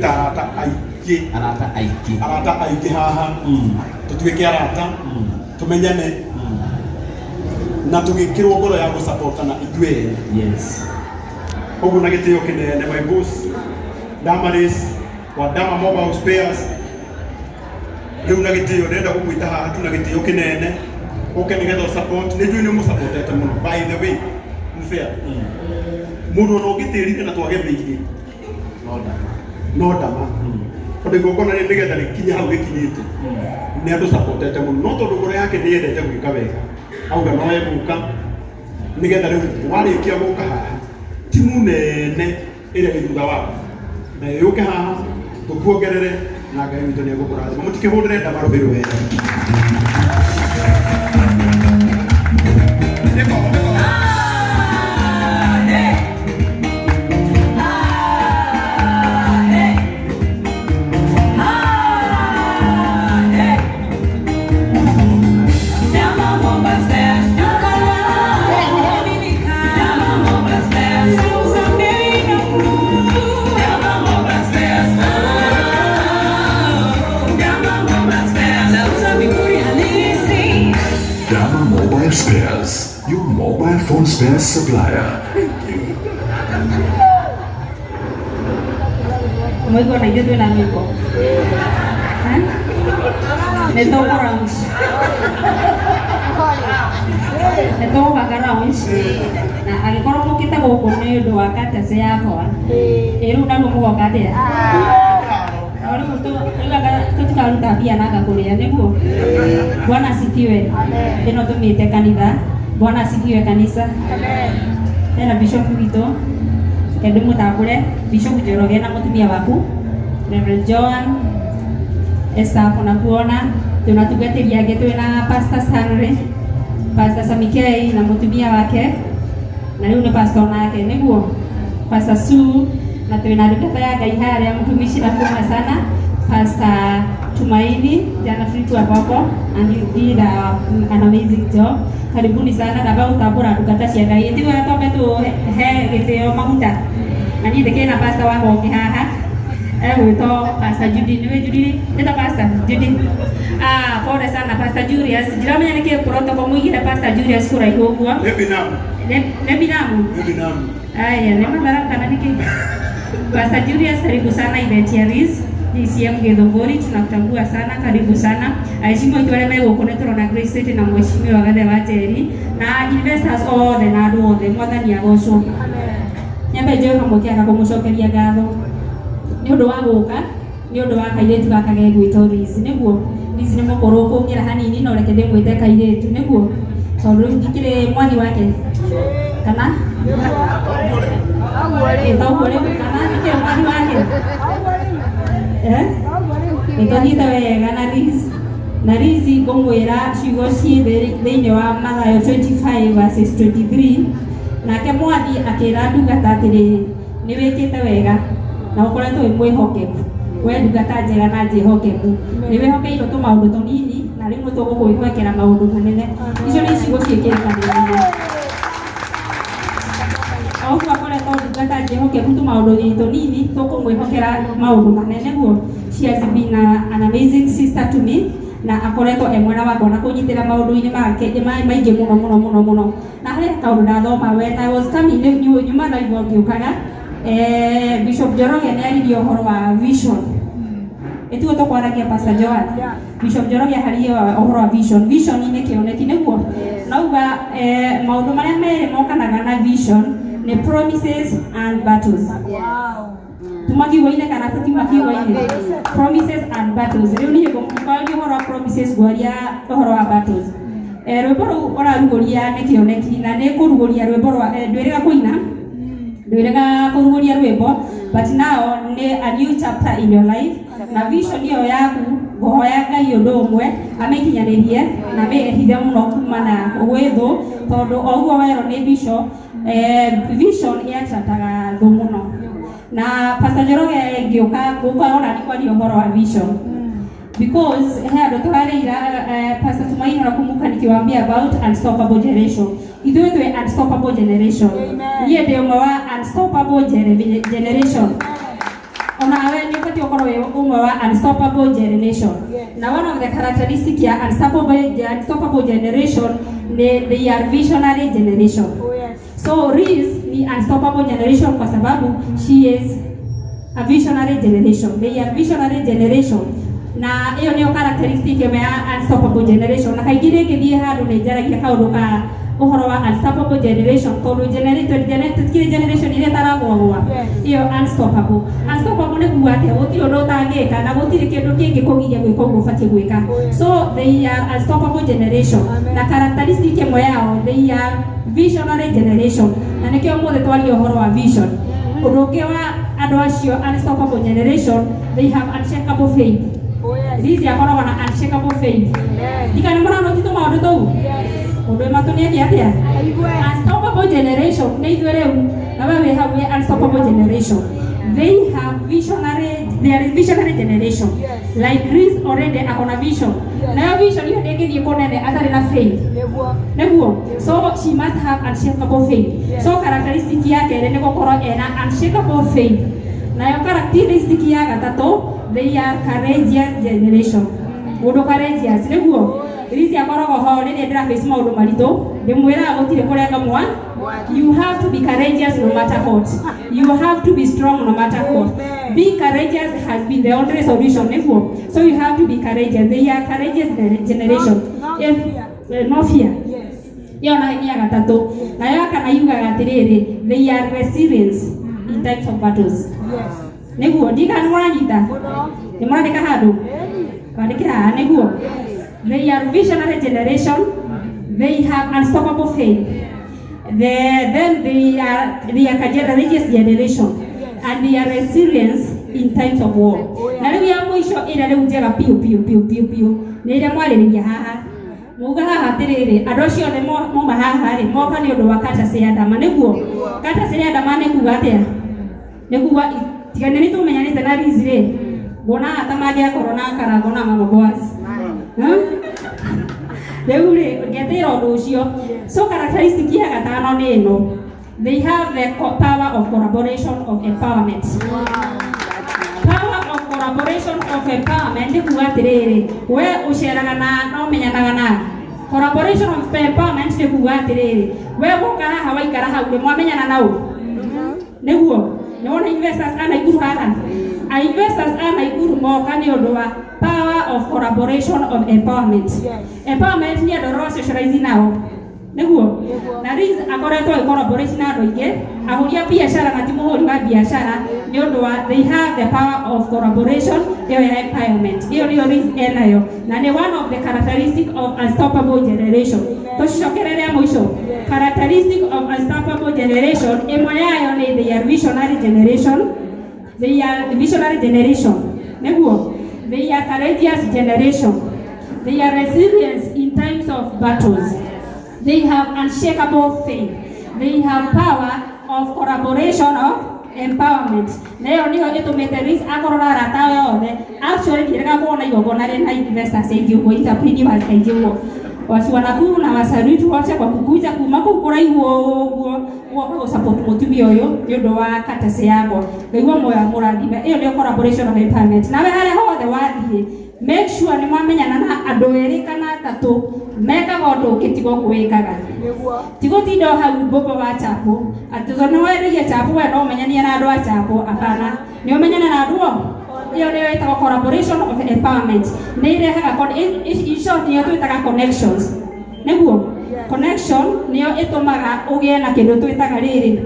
Ta arata aingĩ. Arata aingĩ. Arata aingĩ haha. Tũtuĩke arata, tũmenyane na tũgĩkĩrwo ngoro ya gũcapotana ithuĩ ene. Ũguo na gĩtĩo kĩnene, my boss Damaris wa Dama Mobile Spares, rĩu na gĩtĩo ndĩrenda gũgwĩta haha tu na gĩtĩo kĩnene ũke nĩgetha ũsupport. Nĩ njũĩ nĩ ũmũsupportete mũno, by the way, nĩ fair. Mũndũ ona ũngĩtĩrire na twage thĩinĩ no ndama. No ndama, tondũ igongona rĩrĩ nĩgetha rĩkinye hau rĩkinyĩte nĩ andũ supportete mũno, no tondũ ngoro yake nĩ yendete gwĩka wega, auga no egũka nĩgetha rĩu warĩkia gũka haha, timu nene ĩrĩa ĩ thutha waku nayo yũke haha tũkuongerere, na Ngai witũ nĩ egũkũrathima. Mũtikĩhũrĩre ndama rũhĩ rwega. Nĩko, nĩko. Dama Mobile Spares, your mobile phone spares supplier. Mũigua na ithuĩ twĩna nyĩmbo. Eh? Nĩ tũkũ lounge. Nĩ tũgũbanga lounge. Na angĩkorwo mũkĩte gũkũ nĩ ũndũ wa courtesy yakwa, ĩ rĩu naguo mũgoka atĩa? No rĩu rĩu anga tũtikaruta mbia na ngakũrĩa nĩguo. Bwana asifiwe. Ĩno tũmĩte kanitha. Bwana asifiwe kanisa. Hena bishop witũ, reke ndĩmũtambũre, Bishop Njoroge na mũtumia waku Reverend Joan Esther kuona twĩna atungatĩri angĩ, twĩna Pastor Stanley, Pastor Samikei na mũtumia wake, na rĩu nĩ pastor nake nĩguo, Pastor Sue, na twĩna ndungata ya Ngai harĩa, mtumishi na kuma sana, Pastor Tumaini. Jana tulikuwa kwako and you did an amazing job. Karibuni sana. Ndamba gũtambũra ndungata cia Ngai ĩtigwega, twambe tũhe gĩtĩo maguta. Na niĩ ndĩkĩrĩ na pastor wakwa ũngĩ haha egwĩtwo Pastor Judy. Nĩwe Judy? Nĩta Pastor Judy. Ah, pole sana Pastor Julius, ndiramenya nĩkĩ protocol mũigire Pastor Julius kũraihu ũguo. Nĩ binamu. Nĩ binamu. Nĩ binamu. Aya, nĩ mathara kana nĩkĩ? Pastor Julius, karibu sana event ya Liz DCM Githunguri, tunakutambua sana, karibu sana. Aheshimu aitũ arĩa me gũkũ, nĩ tũrona Grace City na mheshimiwa Gathe wa Njeri na investors othe na andũ othe, Mwathani agocwo. Nyambe njoe kamweke aka kũmũcokeria ngatho nĩ ũndũ wa gũka, nĩ ũndũ wa kairĩtu gaka gegwĩtwo Liz. Nĩguo Liz nĩ mũkũrũ kũngĩra hanini, no reke ndĩmwĩte kairĩtu nĩguo, tondũ rĩu ndikĩrĩ mwathi wake kana toguo rĩu, kana ndikĩrĩ mwathi wake, eh? Nĩtũthiĩte wega na Liz, na Liz ngũmwĩra ciugo ciĩ thĩinĩ wa Mathayo 25 verses 23: "Nake mwathi akĩra ndungata atĩrĩrĩ, 'Nĩ wĩkĩte wega na ũkoretwo wĩ mwĩhokeku, we ndungata njega na njĩhokeku. Nĩ wĩhokeirwo tũmaũndũ tũnini, na rĩu nĩ tũgũkwĩhokera maũndũ manene.'" Icio nĩ ciugo ciĩ kĩrĩkanĩro-inĩ. O ũguo akoretwo ndungata njĩhokeku tũmaũndũ-inĩ tũnini, tũkũmwĩhokera maũndũ manene guo. She has been an amazing sister to me, na akoretwo e mwena wakwa na kũnyitĩra maũndũ-inĩ make maingĩ mũno mũno mũno mũno. Na harĩ kaũndũ ndathoma when I was coming, nyuma na igua ngĩũkaga, Bishop Njoroge nĩ aririe ũhoro wa vision. Ĩtiguo tũkwaragia, Pastor Joan? Bishop Njoroge aririe ũhoro wa vision. Vision nĩ kĩoneki nĩguo nauga, maũndũ marĩa merĩ mokanaga na vision nĩ promises and battles. Tuma kiugo-inĩ kana tutiuma kiugo-inĩ? Promises and battles. Rĩu niĩ ngwaria ũhoro wa promises, ngwaria ũhoro wa battles. Rwĩmbo rũu ũrarugũria nĩ kĩoneki, na nĩ kũrugũria rwĩmbo rwa ndwĩrĩga kũina, ndwĩrĩga kũrugũria rwĩmbo, but now nĩ a new chapter in your life na vision ĩyo yaku. Ngũhoya Ngai ũndũ ũmwe, amĩkinyanĩrie na amĩhithe mũno kumana gwĩ thũ, tondũ o ũguo werwo nĩ bishop, vision ĩattractaga thũ mũno. Na Pastor Njoroge, ngĩũka gũka ona nĩ kwaria ũhoro wa vision, because he andũ tũrarĩira, Pastor Tumaini, nakumbuka nikiwaambia about unstoppable generation. Ithuĩ twĩ unstoppable generation. Niĩ ndĩ ũmwe wa unstoppable generation. Onawe nĩ ũbatiĩ ũkorwo wĩ ũmwe wa unstoppable generation. Na one of the characteristic ya unstoppable generation ni they are visionary generation. So Liz ni unstoppable generation kwa sababu she is a visionary generation. They are visionary generation. Na ĩyo nĩyo characteristic ĩmwe ya unstoppable generation. Na kaingĩ rĩngĩthiĩ handũ nĩ njaragia kaũndũ ka ũhoro wa unstoppable generation tondũ tũtikĩrĩ generation iria ĩtaragwagwa. Ĩyo unstoppable. Unstoppable nĩ kuga atĩa? Gũtirĩ ũndũ ũtangĩka na gũtirĩ kĩndũ kĩngĩkũgiria gwĩka ũguo ũbatiĩ gwĩka. So they are unstoppable generation. Na characteristic ĩmwe yao, they are visionary generation. Na nĩkĩo ũmũthĩ twaria ũhoro wa vision. Ũndũ ũngĩ wa andũ acio unstoppable generation, they have unshakable faith. Liz akoragwo na unshakable faith. Ndikana mũrano titũ maũndũ tũu. Ũndũ ĩma tũnĩeke atĩa? Unstoppable generation nĩ ithuĩ rĩu na we wĩ hau wĩ unstoppable generation. They have visionary, they are visionary generation. Like Liz already akona vision. Nayo vision hiyo ndĩngĩthiĩ kũnene atarĩ na faith. Nĩguo. So she must have unshakable faith. So characteristic ya kerĩ nĩ gũkorwo ena unshakable faith. Nayo characteristic ya gatatũ, they are courageous generation. Mũndũ courageous nĩguo. Liz akoragwo ho rĩrĩa ndĩra face maũndũ maritũ, ndĩmwĩraga gũtirĩ kũrenga mwa. You have to be courageous no matter what. You have to be strong no matter what. Being courageous has been the only solution nĩguo. So you have to be courageous. They are courageous generation. If, no fear. Ĩyo nayo nĩ ya gatatũ. Nayo ya kana yugaga atĩrĩrĩ, they are resilient in times of battles. Nĩguo, ndikana nĩ mũranyita? Nĩ mũrandĩka handũ? Kwandĩkĩra haha nĩguo. They are visionary generation. They have unstoppable faith. Then they are courageous generation and they are resilient in times of war. Na rĩu ya mũico ĩrĩa rĩu njega piũ piũ piũ piũ piũ nĩ ĩrĩa mwarĩrĩria haha. Muga haha atĩrĩrĩ, andũ acio othe mauma haha rĩ, moka nĩ ũndũ wa courtesy ya Dama nĩguo. Courtesy ya Dama nĩ kuga atĩa? Nĩ kuga tiga nĩ tũmenyanĩte na Liz rĩ, nguona ta mangĩakorwo na Karango na Mama Boaz. Rĩu rĩ, ngetĩra ũndũ ũcio. So characteristic ya gatano nĩ ĩno. They have the power of collaboration of empowerment. Power of collaboration of empowerment nĩ kuga atĩrĩrĩ, we ũceraga na no ũmenyanaga na. Collaboration of empowerment nĩ kuga atĩrĩrĩ, we woka haha waikara hau rĩ, mwamenyana na ũ? Nĩguo. Nĩ wona investors a Naikuru haha? A investors a Naikuru moka nĩ ũndũ wa power of collaboration of empowerment. Empowerment nĩ andũ arĩa socialize nao. Nĩguo. Na Liz akoretwo agĩ collaborate na andũ aingĩ, ahũri a biacara na ti mũhũri wa biacara nĩ ũndũ wa they have the power of collaboration ĩyo ya empowerment. Ĩyo nĩyo Liz enayo na nĩ one of the characteristic of unstoppable generation. Tũcicokerere ya mũico. Characteristic of unstoppable generation ĩmwe yayo nĩ they are visionary generation. They are visionary generation. Nĩguo. They are courageous generation. They are resilient in times of battles. They have unshakable faith. They have power of collaboration of empowerment. Na ĩyo nĩyo ĩtũmĩte Liz akorwo na arata othe. Actually ndiĩrĩga kuona igongona rĩna investors aingĩ ũguo, entrepreneurs aingĩ ũguo. Watu wa Nakuru na wasalute wote kwa kukuja kuma kũu kũraihu ũguo gũka gũsupport mũtumia ũyũ nĩ ũndũ wa courtesy yakwa. Ngaigua moyo mũrathime. Ĩyo nĩyo collaboration of empowerment. Nawe harĩa hothe wathiĩ, make sure nĩ mwamenyana na andũ erĩ kana atatũ mekaga ũndũ ũngĩ tiga ũguo wĩkaga. Ti gũtinda o hau mbũmbũ wa chapo atĩ tondũ nĩ wendagia chapo we no ũmenyanie na andũ a chapo. Hapana, nĩ ũmenyane na andũ o. Ĩyo nĩyo ĩtagwo collaboration of empowerment. Nĩ irehaga in short nĩyo twĩtaga connections. Nĩguo connection nĩyo ĩtũmaga ũgĩe na kĩndũ twĩtaga rĩrĩ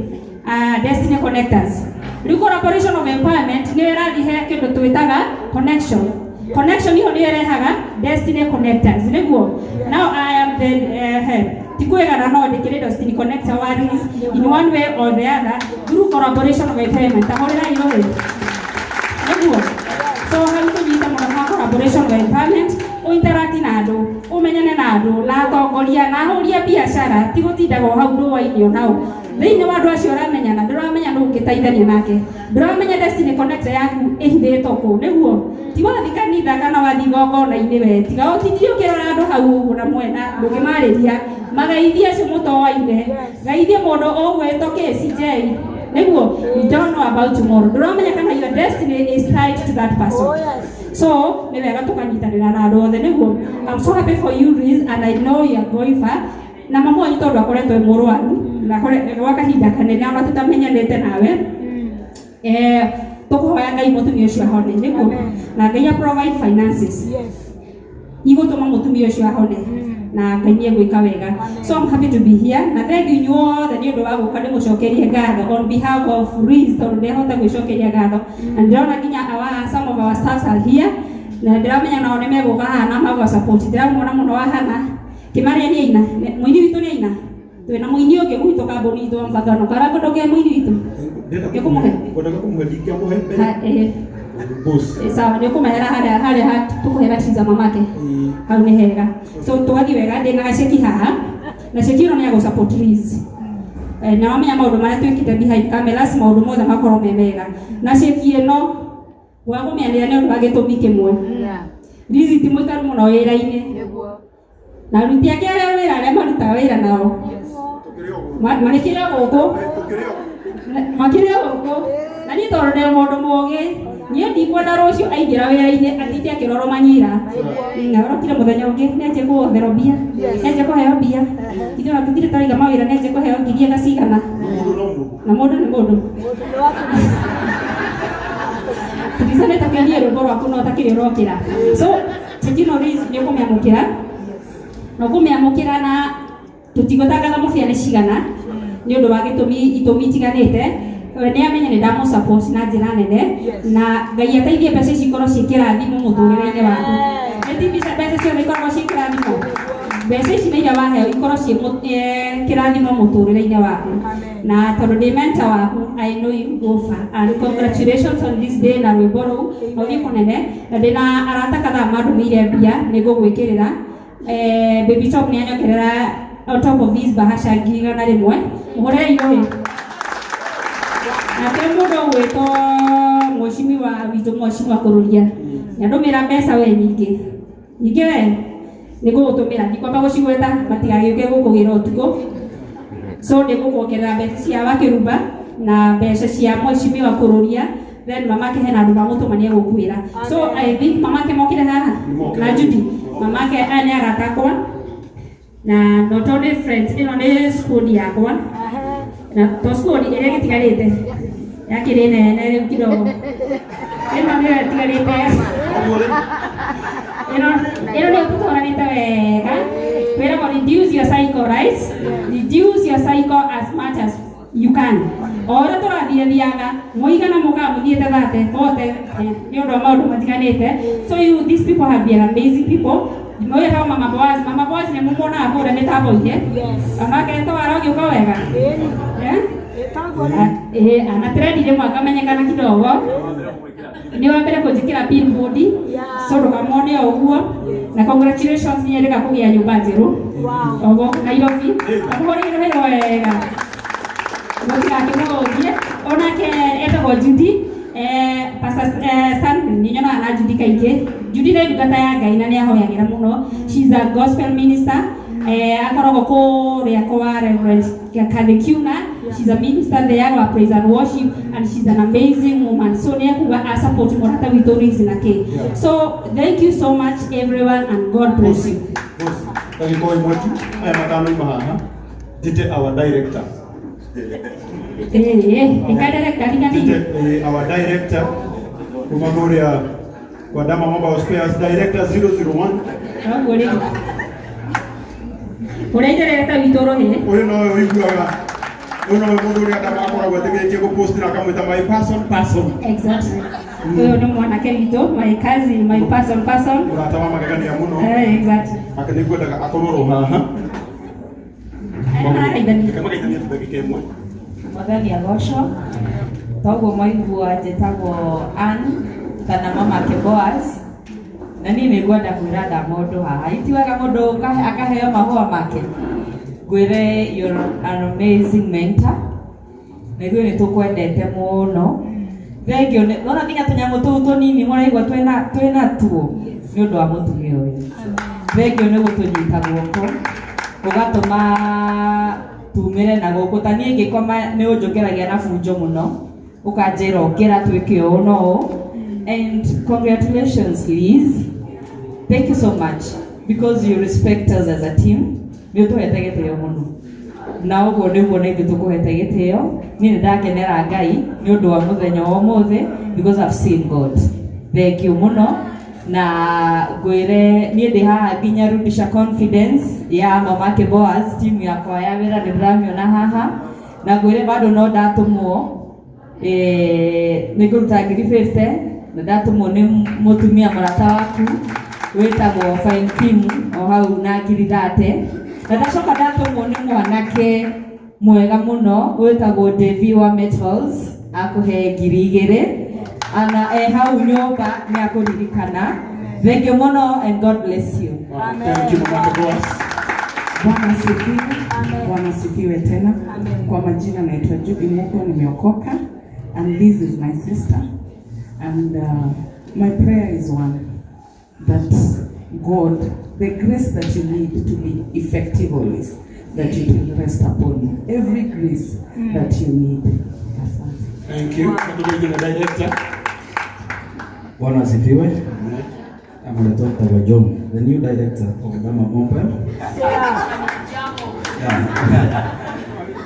destiny connectors. Rĩu collaboration of empowerment nĩyo ĩrathiĩ kĩndũ twĩtaga connection. Connection ĩyo nĩyo ĩrehaga destiny connectors. Nĩguo now I am the ti kwĩgana no ndĩkĩrĩ destiny connector wa Liz in one way or the other through collaboration of empowerment. Ta hũrĩrai rũĩ. Nĩguo. So hau tũnyite mũno ha collaboration of empowerment, ũinteract na andũ, ũmenyane na andũ, na atongoria, na ahũri a biacara, ti gũtindaga o hau ndũa-inĩ o nao. Thĩinĩ wa andũ acio ũramenyana, ndũramenya nũ ũngĩteithania nake, ndũramenya destiny connector yaku ĩhithĩtwo kũ. Nĩguo ti wathi kanitha kana wathi igongona-inĩ we tiga ũtindire ũkĩrora andũ hau ũguo na mwena ndũngĩmarĩria, mageithie acio mũtoaine, geithie mũndũ ũgwĩtwo KCJ. Nĩguo you don't know about tomorrow, ndũramenya kana your destiny is tied to that person. So nĩ wega tũkanyitanĩra na andũ othe. Nĩguo I'm so happy for you, Liz, and I know you are going far. Na mamu wanyu tondũ akoretwo e mũrwaru na gwa kahinda kanene ona tũtamenyanĩte nawe, tũkũhoya Ngai mũtumia ũcio ahone. Nĩguo na Ngai a provide finances igũtũma mũtumia ũcio ahone, na Ngai nĩ egwĩka wega. So I'm happy to be here, na thank you inyuothe nĩ ũndũ wa gũka. Ndĩmũcokerie ngatho on behalf of Liz, tondũ ndehota gwĩcokeria ngatho. Na ndĩrona nginya our, some of our staffs are here, na ndĩramenya nao nĩ megũka haha na magwa support. Ndĩramuona mũno wa hana kĩmarĩa nĩ aina mũini witũ, nĩ aina twĩna mũini ũngĩ gwitũ kambuni itũ wa Mvagano karango. Ndũngĩ mũini witũ nĩũkũmũhe? Ngwendaga kũmũhe, ndingĩamũhe mbere. Ha, Boss. Sawa, nĩ ũkũmehera harĩa harĩa tũkũhera ciza mamake hau nĩ hega. So tũgathiĩ wega. Ndĩna gaceki haha, na ceki ĩno nĩ ya gũ support Liz. Na wamenya maũndũ marĩa twĩkĩte behind cameras, maũndũ mothe makorwo me mega na ceki ĩno gwagũmĩanĩra nĩ ũndũ wa gĩtũmi kĩmwe. Liz ti mũikaru mũno wĩra-inĩ, na aruti ake arĩa wĩra arĩa marutaga wĩra nao marĩkĩrĩ o gũkũ, makĩrĩ o gũkũ. Na niĩ tondũ ndĩ mũndũ mũũgĩ, niĩ ndikwenda rũciũ aingĩra wĩra-inĩ atinde akĩrorwo manyira. Orokire mũthenya ũngĩ nĩanjie kũgotherwo mbia, nĩanjie kũheo mbia. Ithuĩ ona tũtirĩ twaraiga mawĩra, nĩanjie kũheo ngiri ega cigana. Mũndũ no mũndũ. Na mũndũ nĩ mũndũ. Tulisanĩte kũinie rwĩmbo rwaku no ũtakĩrĩ ũrokĩra. So Tujino Liz, nĩ ũkũmĩamũkĩra na ũkũmĩamũkĩra, na tũtigũtangatha mũbia nĩ cigana nĩ ũndũ wa gĩtũmi itũmi itiganĩte. We nĩ amenye nĩ ndamũ support na njĩra nene, na Ngai ateithie mbeca ici ikorwo ciĩ kĩrathimo mũtũrĩre-inĩ waku. Nĩ ti mbeca, mbeca ciothe ikoragwo ciĩ kĩrathimo. Mbeca ici nĩ iria waheo ikorwo ciĩ kĩrathimo mũtũrĩre-inĩ waku, na tondũ ndĩ mentor waku, I know you go far, and congratulations on this day na rwĩmbo rũu na ũthiĩ kũnene. Na ndĩna arata kadhaa mandũmĩire mbia, nĩ ngũgwĩkĩrĩra. Baby Top nĩ anyongerera on top of this bahasha 100,000. Mũhũrĩre irũĩ. Nake mũndũ ũgwĩtwo mweshimiwa witũ, mweshimiwa Kũrũria, nĩandũmĩra mbeca we nyingĩ nyingĩ. We nĩ ngũgũtũmĩra, ndikwamba gũcigweta matigagĩũke gũkũgĩra ũtukũ. So nĩ ngũkuongerera mbeca cia Wakĩrumba na mbeca cia mweshimiwa Kũrũria. Then mamake hena andũ mamũtũma, nĩ egũkwĩra. So I think mamake mokire haha na Judy. Mamake aya nĩ arata akwa na not only friends. Ĩno nĩ squad yakwa, na to squad ĩrĩa ĩgĩtigarĩte yakĩrĩ nene rĩu kidogo. Ĩno nĩyo ĩtigarĩte. Ĩno nĩyo tũtwaranĩte wega. Wĩragwo reduce your cycle, right? Reduce your cycle as much as you can. O ũrĩa tũrathiĩ thiaga mũigana mũkaga mũthiĩte thate bote nĩ ũndũ wa maũndũ matiganĩte. So you, these people have been amazing people. Mwĩrwo Mama Boaz, Mama Boaz nĩ mũmuonaga kũrĩa mĩtambo-inĩ, onake tũwara ũgĩũka wega. Eh? Ana trend rĩmwe akamenyekana kidogo, nĩ wa mbere kũnjĩkĩra billboard, so ndũkamwone o ũguo. Na congratulations, nĩ erĩga kũgĩa nyũmba njerũ ogo Nairobi. Amũhũrĩre wĩra wega, mũtigakĩmũthũkie. Onake etagwo Judy. Pastor Stanley, nĩ nyonaga na Judy kaingĩ. Judy nĩ ndungata ya Ngai na nĩ ahoyagĩra mũno. She is a gospel minister. Akoragwo kũrĩa kwa Reverend Kathekiuna. She's a minister there wa praise and worship, and she's an amazing woman. So nĩ ekuga a support mũrata witũ Liz na kĩ. So thank you so much, everyone, and God bless you. Boss, ndagĩka o ĩmwe tu, aya matano ima haha njĩte our director. Ĩkadereka Njĩte nini. Our director kuma kũrĩa kwa Dama Mobile Spares, director 001. Ũguo rĩu ũrĩa director witũ rũhĩ. Ũyũ nowe ũiguaga, ũyũ nowe mũndũ ũrĩa Dama akoragwo etĩkĩrĩtie gũpost na akamwĩta my person person. Exactly, ũyũ nĩ mwanake witũ, my cousin, my person person. Mũrata wa magegania mũno. Exactly. Ake nĩ ngwendaga akorwo ro haha. Aya marageithania. Reke mageithanie tu ndagĩka ĩmwe. Mwathani agocwo. Toguo mwaigua, njĩtagwo Ann kana mamake Boaz, na niĩ nĩ ngwenda kwĩra ndama ũndũ haha. Iti wega mũndũ akaheo mahũa make. Ngwĩre you're an amazing mentor, na ithuĩ nĩ tũkwendete mũno. Thengio nĩ wona nginya tũnyamũ tũu tũnini mũraigua twĩna tuo nĩ ũndũ wa mũtumia ũyũ. Thengio nĩ gũtũnyita guoko ũgatũma. Tumĩre na gũkũ ta niĩ ngĩkoma nĩ ũnjũkĩragia na bunjo mũno, ũkanjĩra ũkĩra twĩke ũũ na ũũ. And congratulations, Liz. Thank you so much because you respect us as a team. Nĩ ũtũhete gĩtĩo mũno na ũguo nĩguo na ithuĩ tũkũhete gĩtĩo. Niĩ nĩ ndakenera Ngai nĩ ũndũ wa mũthenya wa ũmũthĩ because I've seen God. Thank you mũno, na ngwĩre niĩ ndĩ haha nginya Rudisha Confidence ya Mamake Boaz, timu yakwa ya wĩra, nĩ ndĩramĩona haha, na ngwĩre bado no ndatũmwo nĩ ngũruta 50,000, na ndatũmwo nĩ mũtumia mũrata waku wĩtagwo Fine Kim o hau na 30,000, na ndacoka ndatũmwo nĩ mwanake mwega mũno wĩtagwo Devi wa Metals, akũhe 2,000 ana e hau nyũmba nĩ akũririkana. Thank you mũno and God bless you. Thank you, Mama Boaz. Bwana asifiwe. Bwana asifiwe tena. Kwa majina naitwa Judy Mugo, nimeokoka and this is my sister, and my prayer is one that God, the grace that you need to be effective always, that it will rest upon you. Every grace that you need. Asante. Thank you. Tũgeithie na director. Bwana asifiwe. I'm Dr. John, the new director of Dama Mobile. Yeah.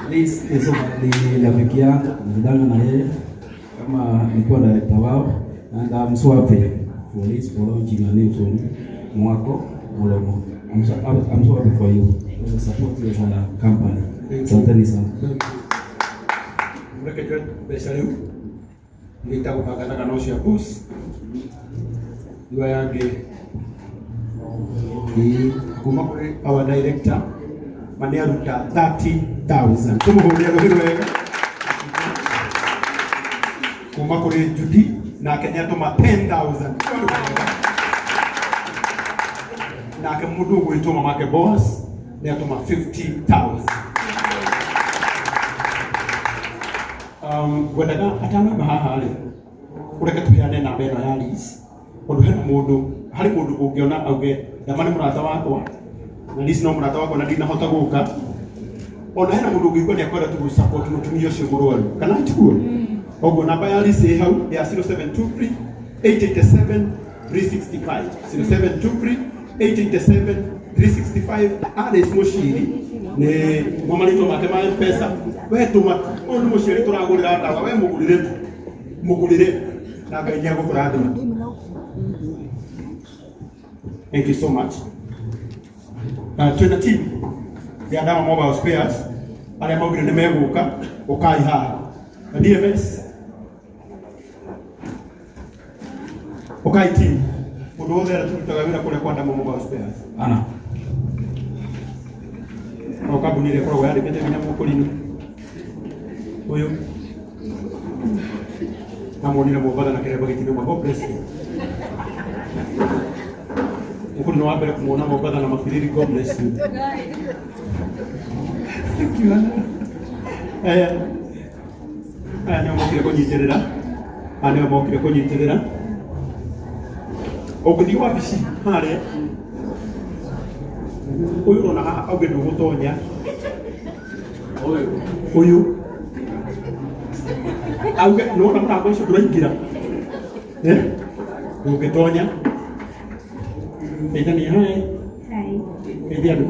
Liz ni rafiki yangu, nilidanga na yeye kama nilikuwa director wao, and I'm so happy for Liz for launching a new phone, Mwako Mulomo. I'm so happy for you. We support you as a company. Asanteni sana. Mreke njoe mbeca rĩu nĩ itagũbanganaga no cia boss rĩu aya angĩ. Ĩĩ, kuma kũrĩ our director ma nĩ aruta 30,000, tũmũhũrĩre rũhĩ rwega. Kuma kũrĩ Judy nake nĩ atũma 10,000. Nake mũndũ ũgwĩtwo Mamake Boaz nĩ atũma 50,000. Ngwendaga atanauma haha rĩ, ũreke tũheane namba ĩno ya Liz, tondũ hena mũndũ, harĩ mũndũ ũngĩona auge Ndama nĩ mũrata wakwa na Liz no mũrata wakwa na ndinahota gũka. Ona hena mũndũ ũngĩigua nĩ akwenda tu gũ-support mũtumia ũcio mũrwaru, kana tiguo? Koguo namba ya Liz ĩ hau ya 0723 887 365, 0723 887 365. Alice Mushiri nĩ mo marĩtwa make ma M-Pesa. We tũma, ũyũ nĩ mũciari tũragũrĩra ndawa, we mũgũrĩre tu, mũgũrĩre na Ngai nĩ egũkũrathima. Thank you so much. Twĩna team ya Dama Mobile Spares arĩa maugire nĩ megũka, ũkai haha na DMS, ũkai team, mũndũ wothe arĩa tũrutaga wĩra kũrĩa kwa Dama Mobile Spares. Ana. No kambuni ĩrĩa ĩkoragwo yandĩkĩte nginya mũkũrinũ ũyũ amuonire Mombatha na kĩremba gĩtinoma. God bless you. Mũkũrinũ wa mbere kũmuona Mombatha na mabiriri. God bless you. Thank you, Anna. Aya nĩo mokire kũnyitĩrĩra, aya nĩo mokire kũnyitĩrĩra. Ũngĩthiĩ wabici harĩa, ũyũ ũrona haha auge ndũgũtonya, ũyũ auge nĩwona mũrango ũcio ndũraingĩra. Eh? Ndũngĩtonya. Geithania, hi. Hi. Geithia andũ.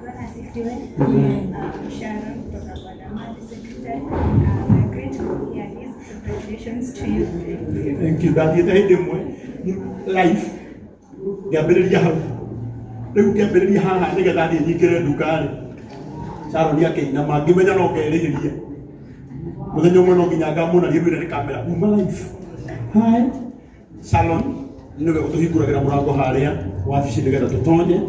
Bwana asifiwe. Sharon kutoka Bwana Mali Secretary. We're grateful here, Liz. Congratulations to you. Thank you. Ndathiĩte hĩndĩ ĩmwe live ngĩambĩrĩria hau, rĩu ngĩambĩrĩria haha nĩgetha thiĩ nyingĩre nduka-rĩ, Sharon akĩinama, ngĩmenya no ngerĩhĩria mũthenya ũmwe, no nginya ngamuonaria rwĩre nĩ kamera uma live. Hi Sharon, nĩwe ũtũhingũragĩra mũrango harĩa wabici nĩgetha tũtonye.